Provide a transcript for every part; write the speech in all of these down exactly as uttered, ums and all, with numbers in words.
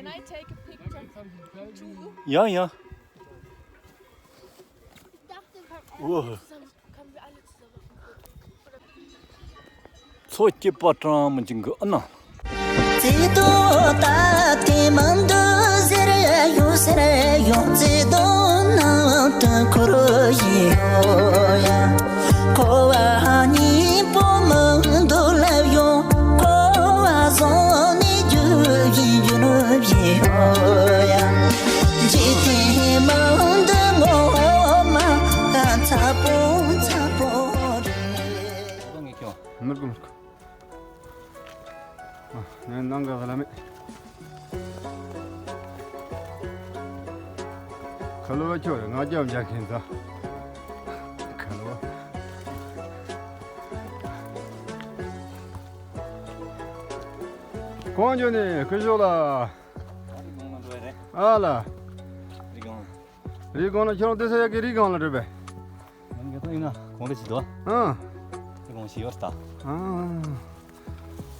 Can I take a picture too? Ja, ja. Ich dachte, wir können alle zusammen, können wir alle zusammen auf dem Foto. མཚོ་སྐྱིད་པ་གྲང་མོ་ཅན་གྱི་ཨ་ན། བརྩེ་དུང་ད་དེ་མང་དུ་ཟེར་ཡོད་ཟེར་ཡོད། བརྩེ་དུང་ནང་དུ་འཁོར་བཞིན་ཡོད་ཡ། འཁོར་བ་གཉིས་པོ་མང་དུ་ལབ་ཡོང་། འཁོར་བ་བཟུང་ནས་རྒྱུ་བཞིན་རྒྱུ་བཞིན་ཡོད་ཡ། འཇིག་རྟེན་མང་དུ་ངོ་མ་ཚ་པོ་ཚ་པོ་རེད། མི་དགོས་མི་དགོས། ཨ། ངས་ནང་ག་ག་ལ་མེད། ཁ་ལོ་བ་ཁྱོད་རེད། ང་རྒྱབ་འཇག་མཁན་ད། ཁ་ལོ་བ། གང་འགྱོ་ནས་སྐུ་ཞོགས་ལ། ཨ་ལ། རི་སྒང་ལ་ཁྱོད་རང་བསྡད་ས་ཡག་གི་རི་སྒང་ལ་རེད་པས། ང་ཚོ་ཡིན་ན་གོང་རེ་ཞིག་འདུག་ཨང་། དེ་གོང་ཞིག་ཡོད་ད། ཨང་།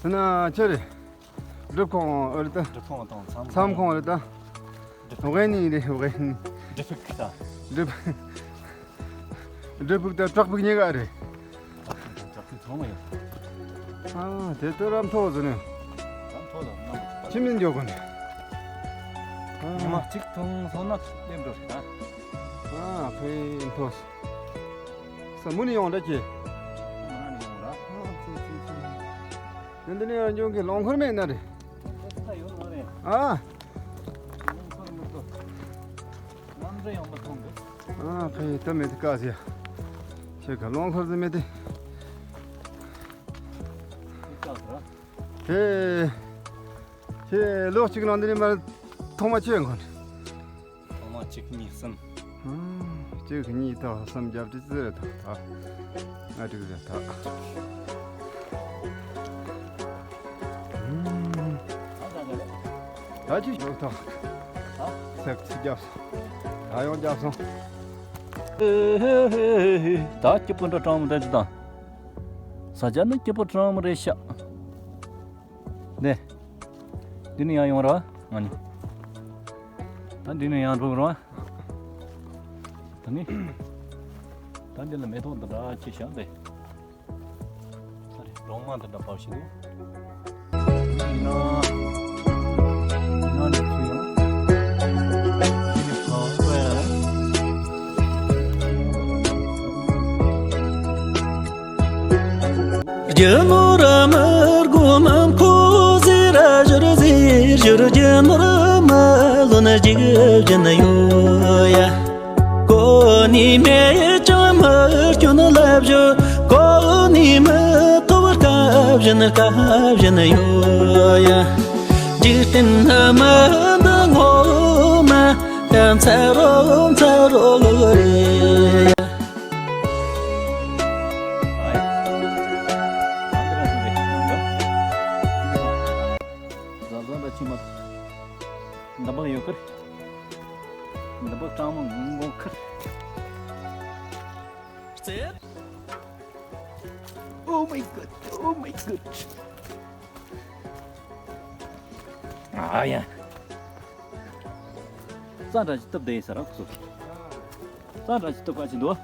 དེ་ན་ཁྱོད་རེད། སྒྲུབ་ཁང་ཨ་རེད་ད། སྒྲུབ་ཁང་དང་མཚམས་མཚམས་ཁང་ཨ་རེད་ད། སྒྲུབ་འོ་གའི་ནི་རེད། འོ་གའི་ནི། སྒྲུབ་ཕུག་ད། སྒྲུབ། སྒྲུབ་ཕུག་དང་བྲག་ཕུག་གཉིས་ཀ་རེད། བྲག་ཕུག་དང་བྲག་ཕུག་ཚང་མ་ཡོད། ཨ། དེ་ལྟར་རམ་མཐོ་ཟེར་ནས། རམ་མཐོ་ལ་གནམ་ཕྱི་མིན་འཇོག་གོ་ནས། ཨ། ཉི་མ་གཅིག་ཐུང་སོང་ན་སླེབས་འགྲོ་རེད་ད། ཨ། ཕེ་མཐོ། ས་མུ་ནི་ཡོང་འདྲ་ཁྱེད། མུ་ནི་ཡོང་ར། ཨ། ཙི་ཙི་ཙི། འདི་ནས་ཡང་འཇོག་གི་རླངས་འཁོར་མེད་ན་རེད། ད་ཡོད་མ་རེད། ཨ། རླངས་འཁོར་མི་འདུག་གནམ་གྲུ་ཡང་མི་མཐོང་གི། ཨ། ཕེ་ད་མེད་དེ་ཀ་ཟེ། ཁྱེད་ཀ་རླངས་འཁོར་ཟེ་མེད་དེ། ཁྱེད་ལོ་གཅིག་ནང་འདི་ནས་མར་ཐོག་མ་ཁྱེད་འཁོར། ཐོག་མ་གཅིག་གཉིས་གསུམ། གཅིག་གཉིས་ཐོག་གསུམ་བརྒྱབ་དེ་ཙི་རེད་ཐོག་ཐོག་ཨ་དྲུག་རེད་ཐོག་ད་ཅི་ཞོག་ཐོག་ད་ཚེག་ཚི་བརྒྱབ་སོང་། ད་ཡང་བརྒྱབ་སོང་། ད་སྐྱིད་པོ་འདྲ་གྲང་མོ་འདྲ་ཅི་དང་། ས་ཆ་ནི་སྐྱིད་པོ་གྲང་མོ་རེད་ཤག་ནས། འདི་ནས་ཡང་ཡོང་ར་ང་ནི། ད་འདི་ནས་ཡང་འགྲོ་ར། ད་ནི། ད་འདི་ལ་མེ་ཏོག་འདི་འདྲ་ཅི་བཞག་འདི། ས་རེད་རོང་མ་འདི་འདྲ་བབས་ཤིག་འདུག་ཡིན་ན། ཡིན་ན་འདི་ཚོ་ཡང་། འདི་ནས་བབས་པ་ཡ་རེད། རྒྱུ་ནོར་མི་དགོས་མིན་ཁོ་ཟེར་ཞོར་ཟེར་ཞོར། རྒྱུ་ནོར་མི་ལོན་འཇིག་རྒྱུན་ཡོད་ཡ། གོ་ནི་མེད་ཀྱང་མི་སྐྱོན་ལབ་ཞོར། གོ་ནི་མི་ཐོབ་སྐབས་བཞིན་སྐབས་བཞིན་ཡོད་ཡ། འཇིག་རྟེན་མི་འདི་ངོ་མ་ད་མཚར་རོ་མཚར་རོ་ལོ་རེད་ཡ། བཟའ་བཟའ་འདྲ་ཕྱི་མ། འདི་འབག་ཡོད་ཁར། འདི་འབག་གྲང་མོ་ངོ་ཁར། རྩེ། Oh my god, oh my god. ཨ་ཡ། རྩྭ་འདྲ་ཅིག་བཏབ་བསྡད་ཡིན་ས་ར་ཁོ་ཚོ། རྩྭ་འདྲ་ཅིག་བཏབ་ག་ཅིག་འདུག་ཨ།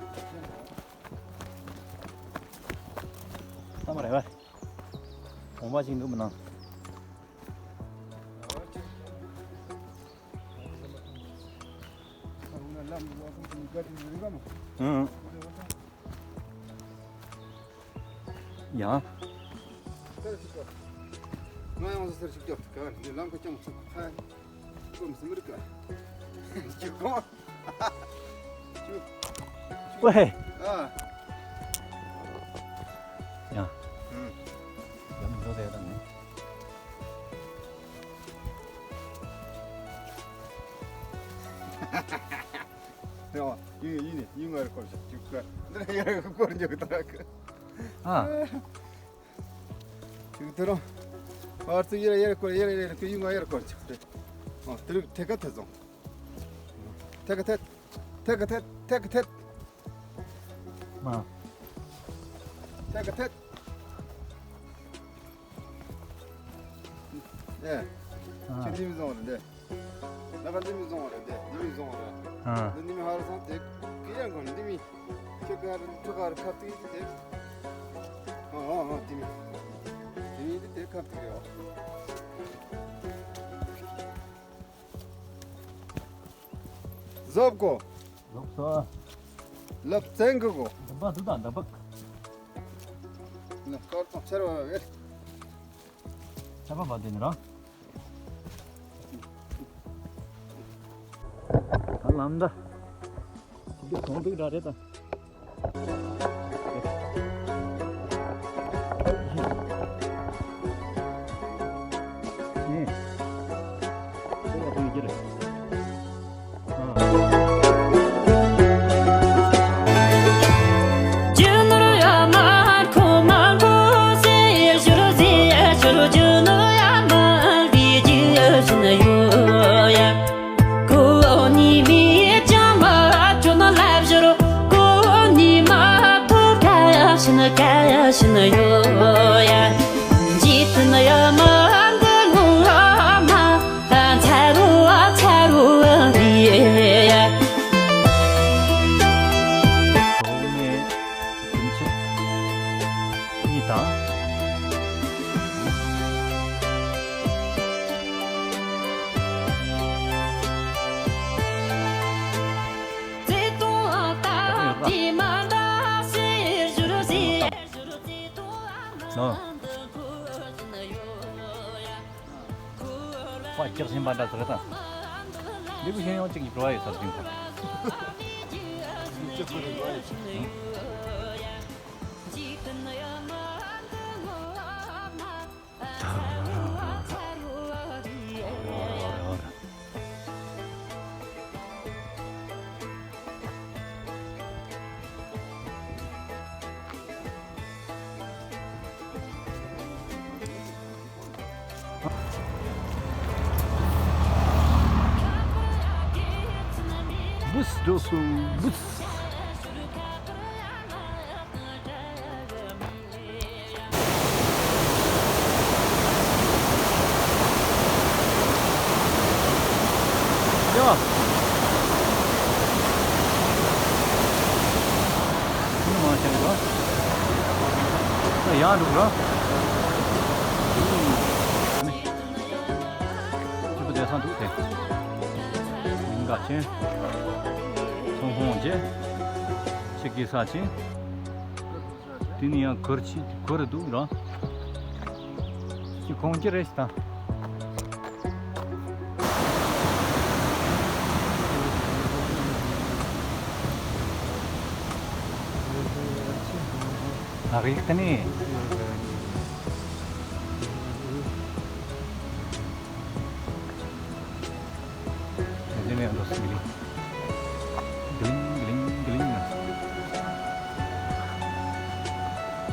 ཐ་མ་རེད་བ། གོང་མ་ཅིག་འདུག་མི་སྣང་། ཨང་། ཡང་། ང་ཡང་ཟེར་ཞིག་རྒྱབ་ཀ་ནི་ལམ་ཁ་ཅང་ཚུགས་ཁ་ཀུམ་སི་མི་རིག་ག་ཅི་གོ། ཝེ། ཨ། ཡང་། ཡང་མི་འགྲོ་ཟེར་ད་ནི། ཡང་ཡིན་ཡིན་ཡིན། ང་རེ་སྐོར་ཞིག་ཅིག་ག་འདི་ཡ་སྐོར་འཇོག་ད་ག་ཨ། ཅིག་དེ་རང་། ཨར་ཙི་ཡར་ཡར་སྐོར་ཡར་ཡར་ཡར་ཡིན་ང་ཡར་སྐོར་ཅིག་དེ། ཨ་དེ་རིགས་ཐད་ཀ་ཐད་སོང་། ཐད་ཀ་ཐད། ཐད་ཀ་ཐད། ཐད་ཀ་ཐད། མ། ཐད་ཀ་ཐད། ཨེ། ཁྱེད་འདི་མི་བཟང་བ་རེད་དེ། ལ་ཁ་འདི་མི་བཟང་བ་རེད་དེ། འདི་མི་བཟང་བ་རེད། ཨ། འདི་འདི་མི་ཧ་ར་སོང་དེ་ཀི་ཡང་གོ་འདི་མི་ཁྱེད་ཀ་ར་ཁྱོད་ཀ་ར་ཁ་ཏི་དེ། ཨ་ཨ་ཨ་འདི་མི་འདི་མི་འདི་དེ་ཁ་ཏི་རེད། ཟོབ་གོ། ལོག་སོ། ལབ་བཙན་གི་གོ། འདི་པ་འདི་དང་འདི་པ། ནི་སྐར་ཚང་ཆེར་བ་བས། ཆ་པ་བ་དེ་ནི་རང་། ད་ལམ་ད། འདི་གོང་འདུག་འདྲ་རེད་ད། གཉིས་དང་། ནོ། ཁོ་རྒྱག་བཞིན་པ་འདྲ་ཟེར་དང་། འདི་བུ་གཞན་ཡང་གཅིག་གི་འགྲོ་བ་ཡོད་ས་ཟིན་དང་། བུས་འགྲོ་སོང་བུས། ཡ། ཁྱོད་མ་ཤེས་རོ། ཡང་འགྲོ་རོ། ཁྱོད་བསྡད་ས་འདུག་སྟེ། ཉིན་དཀར་ཅན། ཚོང་ཁང་བརྗེ། ཕྱི་གི་ས་ཆེན། དེ་ནི་ཡང་གུར་ཆི་གུར་འདུག་ར། ཅི་ཁོང་ཅི་རེད་ད། ཨ་རིག་ཏེ་ནི། འདི་ནས་འགྲོ་སྲིད་གི། གླིང་གླིང་གླིང་ན།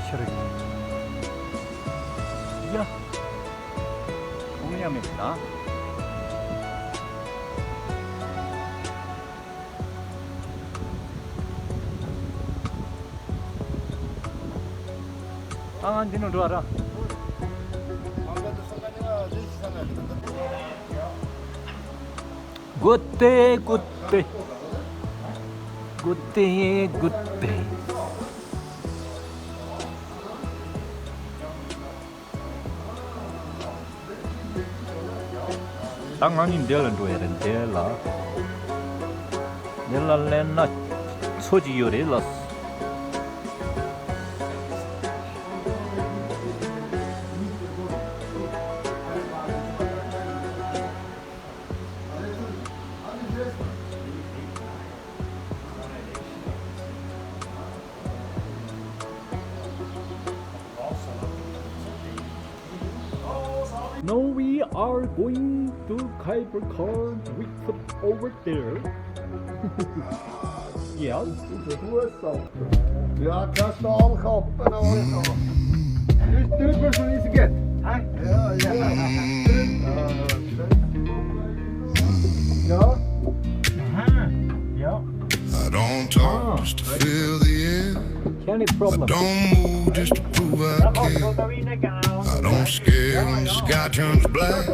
ཤར་གི། ཡ། ཁོང་ཡ་མེད་ན། ཨ་ང་འདི་ནང་འགྲོ་བ་ར། གུ་ཏེ་གུ་ཏེ། གུ་ཏེ་གུ་ཏེ། ད་ང་གཉིས་འདི་ལ་འགྲོ་ཡ་རེད་འདི་ལ། འདི་ལ་སླེབས་ན་མཚོ་གཅིག་ཡོད་རེད་ལ། Now we are going to Khyber Khan Wikford over there. Yes. Ja, das ist auch Kopf, genau. This person is good. Huh? Ja, ja. Ja. Aha. Ja. I don't talk, ah, just to feel the air. Any problem? I don't move, Just to prove I care. I don't scare when the sky turns black. I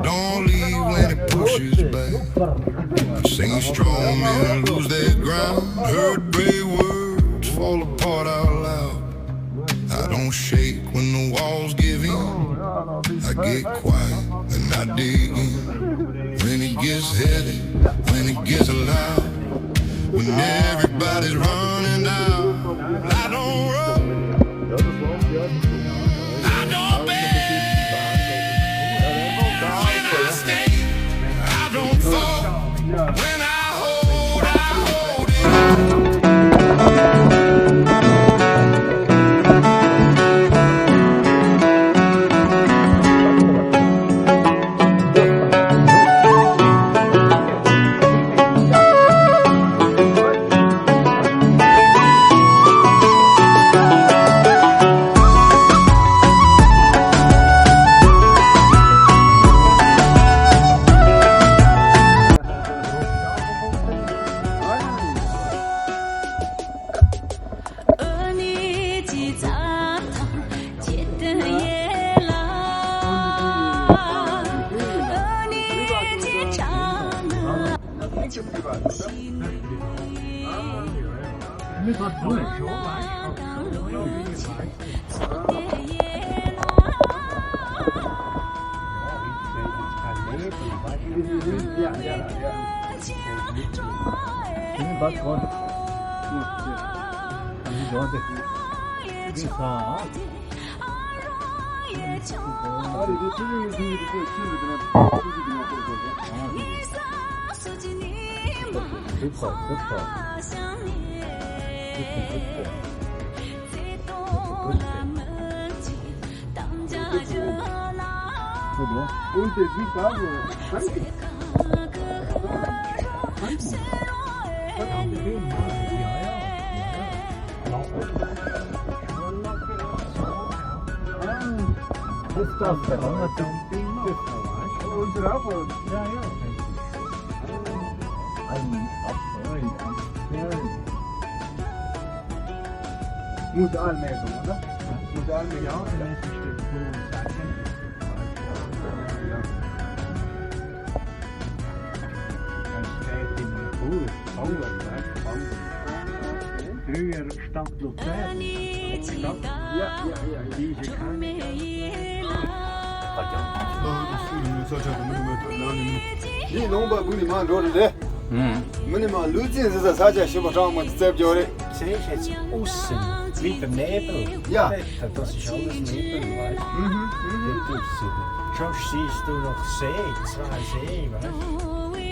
don't leave when it pushes back. I sing strong men lose their ground. Heard brave words fall apart out loud. I don't shake when the walls give in. I get quiet and I dig in. When it gets heavy, when it gets loud, when everybody's running out, I don't run. I don't beg. When I stay, I don't fall. When I hold, I hold it out. This stuff, I'm not doing this now, right? Oh, is it up or? Yeah, yeah. I'm up, I'm preparing. Muss alle mehr tun, oder? Muss alle mehr tun. Ja, und es ist der Kurs. Früher stand Luzern. Ja, ja, ja, ja. Diese kann ich. ངས་ནང་པ་བུ་ནི་མ་འགྲོ་རེད། ཨུམ། མི་ནི་མ་ལུས་ཙིན་ཟེར་ས་ས་ཆ་ཞིག་པ་གྲངས་མ་བཙལ་རྒྱུ་རེད། Sehr schön, außen, wie der Nebel. Ja. Das ist alles Nebel, weißt du? Mhm, mhm. Sonst siehst du noch See, zwei See, weißt du?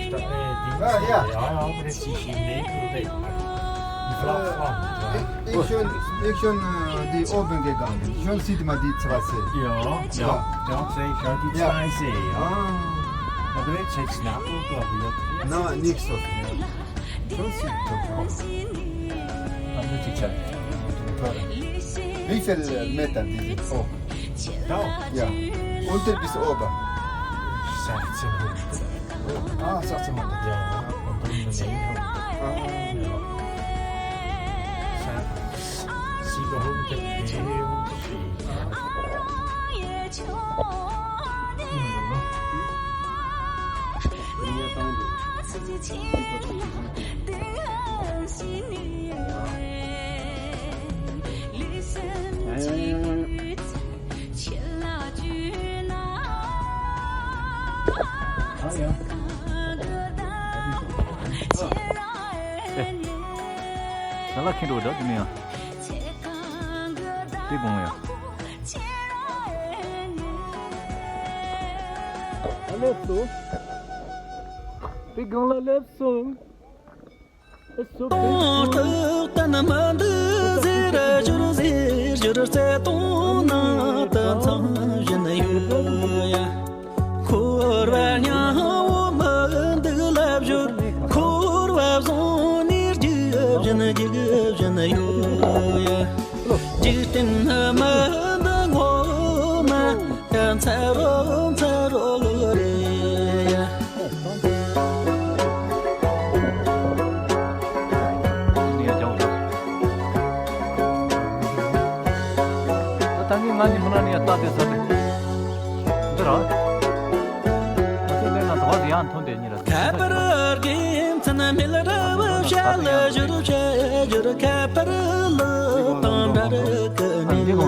Statt, äh, die Ah, ja. Ja, aber jetzt ist im Nebel weg. Im Flachland, weißt du? Ich schon, ich schon, äh, die oben gegangen. Schon sieht man die zwei See. Ja, ja, ja, sehe ich ja, die Ja. zwei See, ja. Ah. Aber jetzt hat es Nebel, glaube ich, oder? Nein, nicht so viel. Schon sieht man. Haben wir die Zeit? Wie viel Meter die sind hoch? Da? Ja. Unten bis oben? sechzehnhundert. Ah, sechzehnhundert. Ja, und unten neunhundert. Ah. Ja. Sechs, siebenhundert, neunhundert. ཨེ། ད་ལ་ཁེངས་འགྲོ་འདྲ་དེ་ནས་ཡང་། དེ་དགོངས་ཡ། ཨ་ལེ་སོ། དེ་སྒང་ལ་སླེབས་སོང་། ཨེ་སོ་དེ། ཏོག་ཏན་མ་འདི་ཟེར་ཞོར་ཟེར་ཞོར་རྩེ་དོང་ན་ད་མཚམས་བཞིན་ཡོད་ཡ། འཁོར་བ་སྙིང་པོ་མི་འདུག་ལབ་ཞོར། འཁོར་བ་བཟུང་ནས་རྒྱུག་བཞིན་རྒྱུག་བཞིན་ཡོད་ཡ། འཇིག་རྟེན་མི་འདི་ངོ་མ་ཡ་མཚར་རོ་མཚར་རོ་རེད་ཡ། ཨ་མཐོང་དེ་གཉིས་ལ་ཁ་པར་དགེ་མཚན་མེད་རབ་བཤད་ལ་བཞུར་བྱེད་བཞུར། ཁ་པར་ལོ་དང་འདྲ་རིག་གི་ནི་ཡ།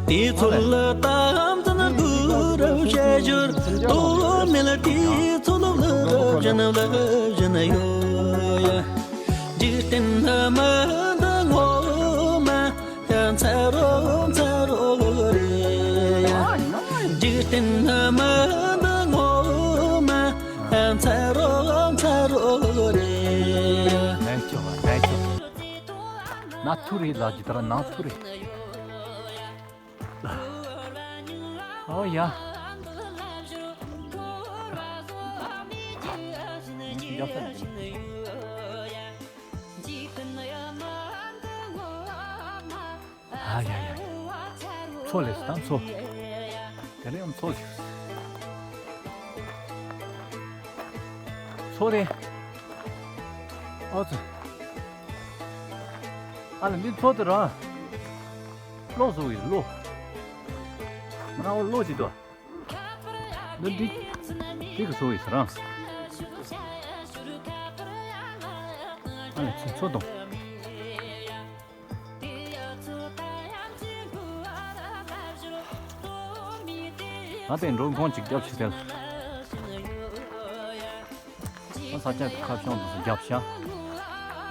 དེ་ཚོ་ལ་དམ་ཚན་དགུ་རབ་བཤད་བཞུར། དོ་མེད་དེ་ཚོ་ལ་ལབ་བཞིན་ལབ་བཞིན་ཡོད་ཡ། འཇིག་རྟེན་མི་འདི་ངོ་མ་འཚར་རོ་འཚར་རོ་རེད། འཇིག་རྟེན་མི་འདི་ངོ་མ་འཚར་རོ་འཚར་རོ་རེད། ནང་ཆོག་ནང་ཆོག་ན་ཐུ་རེད་ལ་ཇི་ལྟར་ན་ཐུ་རེད། ཨོ་ཡ། ཨ་ཡ་ཡ། མཚོ་ལས་སུ་དང་མཚོ། དེ་ནས་ཡང་མཚོ་ཞིག་མཚོ་རེད། ཨོ་ཙི། ཨ་ལ་འདི་མཚོ་དེ་ར། གློག་བཟོ་བའི་གློག་ང་འོ་གློག་ཅིག་འདུག་འདི་འདི་འདི་གི་བཟོ་བའི་རང་། ཨ་ལ་ཚིག་མཚོ་དང་། ང་དེ་འགྲོ་མཁན་ཅིག་རྒྱབ་ཆེ་དེ་ལ། ས་ཆ་ཁ་བྱང་དུ་རྒྱབ་ཤ།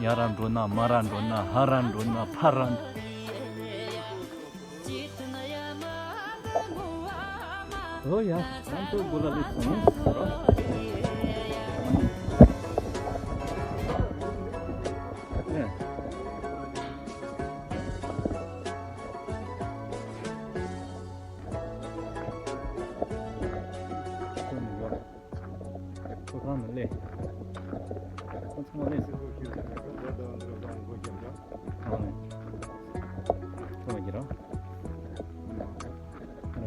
ཡ་ར་འགྲོ་ན་མ་ར་འགྲོ་ན་ཧ་ར་འགྲོ་ན་ཕ་ར་འགྲོ། ཨོ་ཡ། ང་ཚོ་དགུ་ལ་ལས་སོང་ཟེར་རོ། ཁོ་ཚང་མ་ལས། ཁོ་ཚང་མ་ལས། ཨ་ནི། ཁོ་མ་གྱིས་རོ།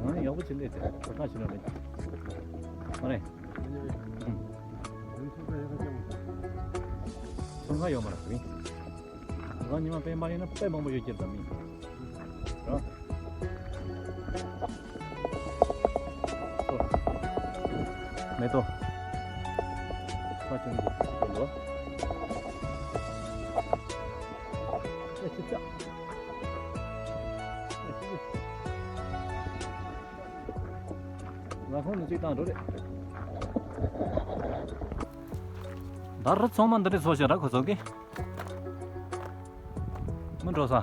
ང་ཡག་པོ་ཅིག་ལས་དེ་ཁོ་ཐག་ཆོད་ན་རེད། ཨ་ནི། ཚོང་ཁང་ཡོད་མ་རེད་ཟིན། ང་ཉི་མ་པད་མ་ཡིན་ན་དཔེ་མང་པོ་ཡོད་ཀྱི་ཙམ་ཡིན། རོ། མེ་ཏོག་ཁ་ཅན་གྱི་ཡོད་འདུག་ཨེ་ཅི་ཅག་ང་ཁོང་ནི་གཅིག་བཏང་འགྲོ་རེད། ད་རུ་ཚང་མ་འདི་འདྲས་བཟོ་བྱས་ར་ཁོ་ཚོ་གིས། མི་འགྲོ་ས།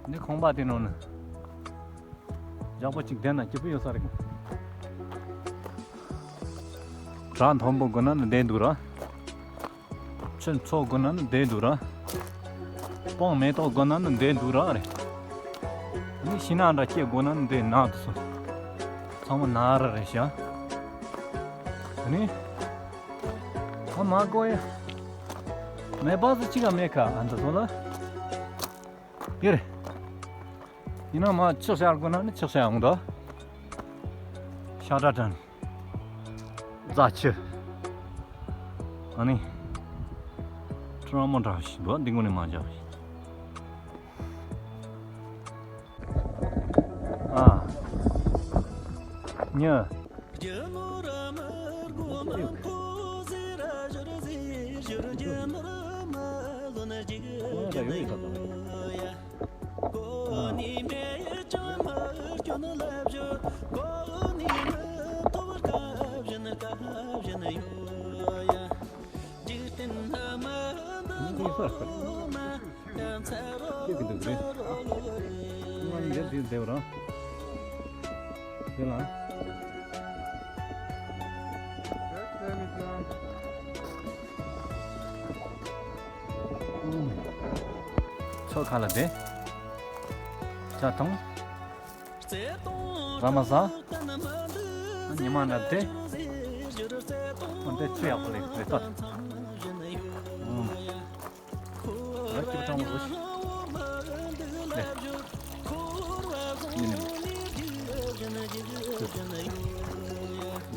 འདི་ཁང་པ་དེ་ནང་ནས་ཞག་པོ་གཅིག་བསྡད་ན་སྐྱིད་པོ་ཡོད་ས་རེད། བྲག་མཐོན་པོ་དགོས་ན་ནི་བསྡད་འདུག་ར། ཆུ་མཚོ་དགོས་ན་ནི་བསྡད་འདུག་ར། སྤང་མེ་ཏོག་དགོས་ན་ནི་བསྡད་འདུག་ར་རེད། ནི་ཤིང་ནགས་འདྲ་སྐྱེ་དགོས་ན་ནི་འདི་ནགས་དུ་སོང་། ཚང་མ་ནགས་ར་རེད་ཤག་དེ་ནི། ཨ་མ་ཀོ་ཡ། མེ་སྦག་ཙི་གཅིག་ག་མེད་ཁ་ཨ་འདི་ཚོ་ལ། ཡེ་རེད། ཡིན་ན་མ་ཕྱག་བཞག་དགོས་ན་ནི་ཕྱག་བཞག་ཡོང་དོ། ཤ་ཁྲག་དྲན། རྫ་ཆུ། ཨ་ནི། ཁྲ་མོ་འདྲ་ཞིག་འདུག་འདི་ངོ་ནས་མ་འཇགས་ཤིག་ཨ། ཉི། ཁྱེད་ཀྱི་འདུག་རེད། ང་ཡི་འདིར་འདིར་བསྡད་པ་རང་། དེ་ལ། མཚོ་ཁ་ལ་བསྡད། ཇ་འཐུང་། ར་མ་ཟ། ཉི་མ་འདྲ་བསྡད། འདི་ཆུ་ཡག་པོ་ལེགས་རེད་ད། ཨོ། ང་སྐྱིད་པོ་ཀྲང་མོ་བཟོ་ཞིག་ལེ། ཡིན་ནི།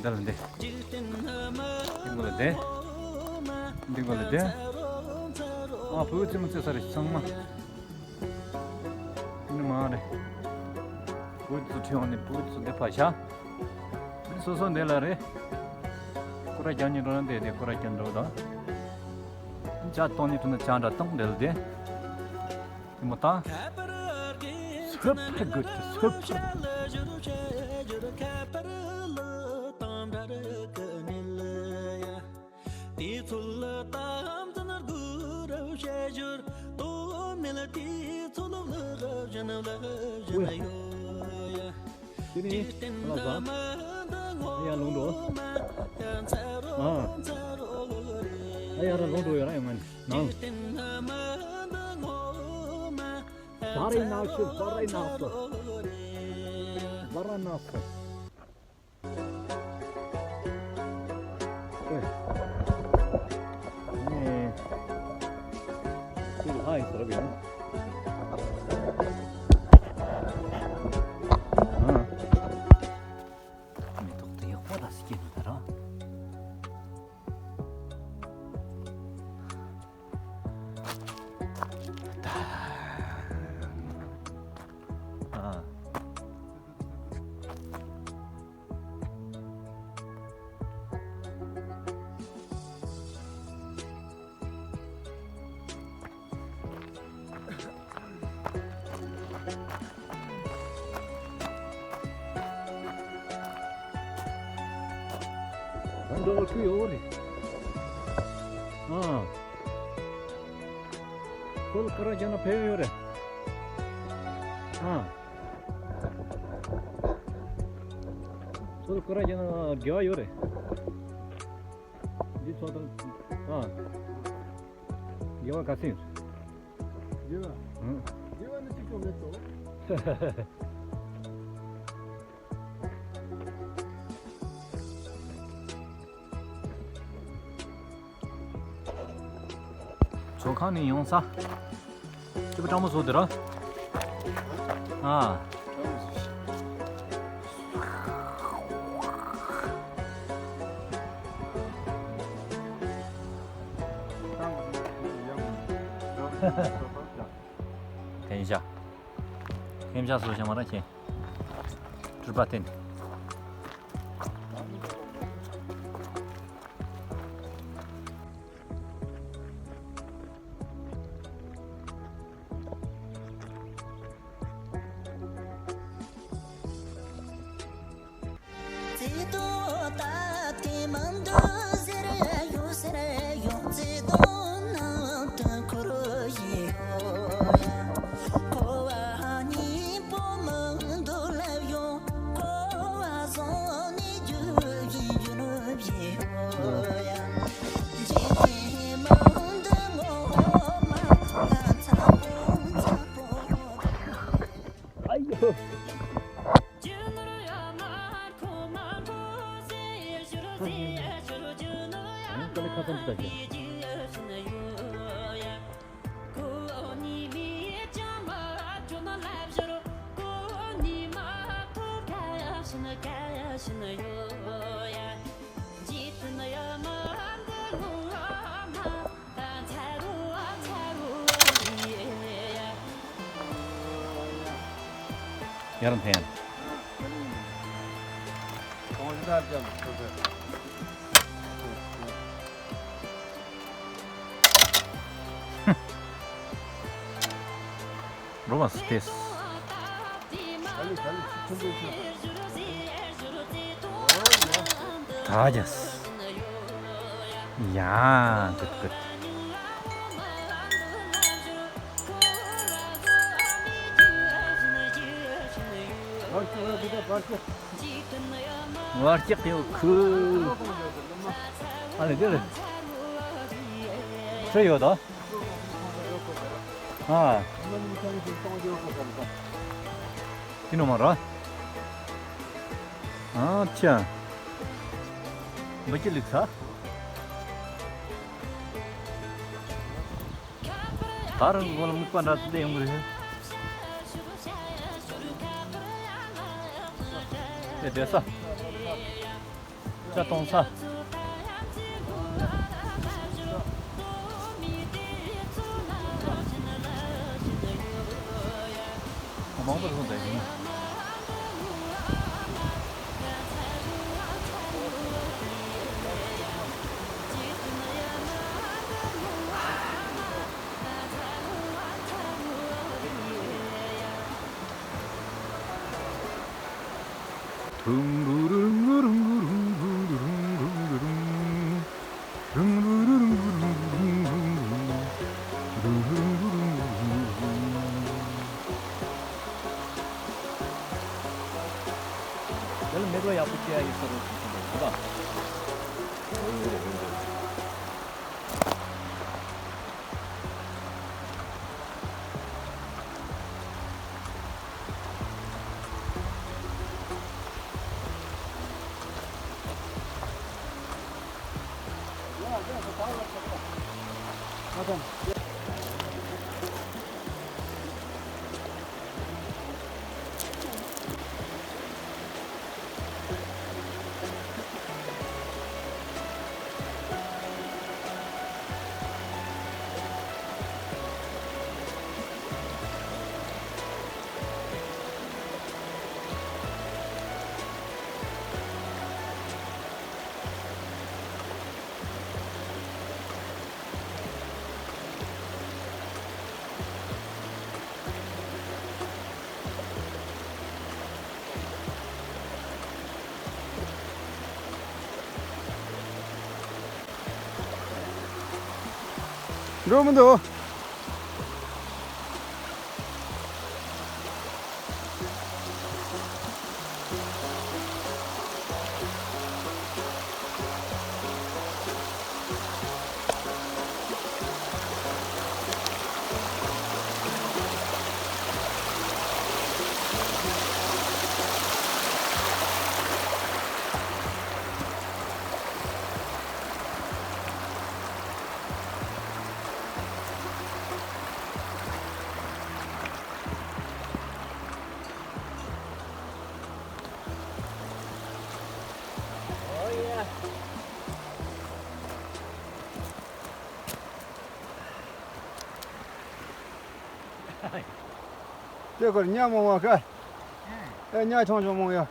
འདི་ལ་འདི། འདི་གོ་ལ་འདི། འདི་གོ་ལ་འདི། ཨ་བུ་ཙི་མོ་ཙི་ས་རེད་ཚང་མ། ཡིན་ནི་མ་རེད། བུ་ཙི་ཁྲིད་འོང་ནི་བུ་ཙི་འདི་ཕ་ཤ། སོ་སོ་འདི་ལ་རེད། སྐོར་ར་རྒྱག་ནི་འགྲོ་ན་འདི་འདི་སྐོར་ར་རྒྱག་འགྲོ་དང་། ཇ་གཏོང་ནི་འགྲོ་ན་ཇ་འདྲ་གཏོང་འདི་ལ་འདི། དེ་མོ་དང་། Super good, super. དེ་ཚོ་ལ་ཏམ་ཙམ་དགོས་རབ་བཤད་ཞོར་ཏོ་མེ་ལ་དེ་ཚོ་ལ་ལ་བཞིན་ལ་བཞིན་ཡོད་ཡ། དེ་ནི་ལ་ཟ། ཨ་ཡ་ལོང་འགྲོ། ཨ། ཨ་ཡ་ར་ལོང་འགྲོ་ཡ་ར་ཡོང་ང་ནི་ནང་། Very nice, very nice, very nice. ཨོའི། ཨེ། ཁྱེད་ལྷ་ཡིན་ཟེར་བ་ཡིན། ཨ། མེ་ཏོག་དེ་ཡག་པོ་ལ་སྐྱེས་འདུག་ད་ར། ཨ། ད་འགྲོ་བ་ཁུལ་ཡོད་རེད། ཨ། ཁོ་ལ་ཁ་ར་བྱས་ན་ཕན་ཡོད་རེད། ཨ། ཚོ་ལ་ཁ་ར་བྱས་ན་དགེ་བ་ཡོད་རེད། འདི་ཚོ་དང་། ཨ། དགེ་བ་ག་ཚོད་ཡོད་རེད། དགེ་བ། ཨང་། དགེ་བ་ནི་གཅིག་ཀྱང་མེད་དོ། ཚོ་ཁང་ནས་ཡོང་ས། སྐྱིད་པོ་སྤྲང་པོ་བཟོ་དེ་ར། ཨ། ཐེན་ཤ། ཐེན་ཤ་བཟོ་བྱ་མ་ར་ཁྱེད། སྤྲུལ་པ་བསྟན། ཨ་ཡོ། ཨ་ནི་ཀ་ལི་ཁ་སང་འདི་ལྟ་བྱས། ཡར་འཐེན། རོ་མ་སི་ཏེས། ད་ཡ་སི། ཡ། གུད་གུད། བར་སྐྱེག་ཡོད་ཁུ། ཨ་ལེ་དེ་ལེ། ཁྲི་ཡོད་ད། ཨ། དེ་ནོ་མ་ར། ཨ་ཆ། མི་སྐྱིད་ལུག་ས། ད་རང་གི་ངོ་ལ་མིག་པ་འདྲ་ཙི་ཡོང་གི་རེད། དེ་བསྡད་ས། ཅ་གཏོང་ས། མང་པོ་བཟོ་བསྡད་ཀྱི་ཡིན། དེ་ལ་མེ་ཏོག་ཡག་པོ་སྐྱེ་ཡ་ཡིན་ས་རོགས་ཞུ་ཞུ་འདུག་ད། འགྲོ་མི་འདུག་དེ་ཁར་ཉ་མང་བ་ཁ། ཨེ་ཉ་ཆུང་ཆུང་མང་ཡ།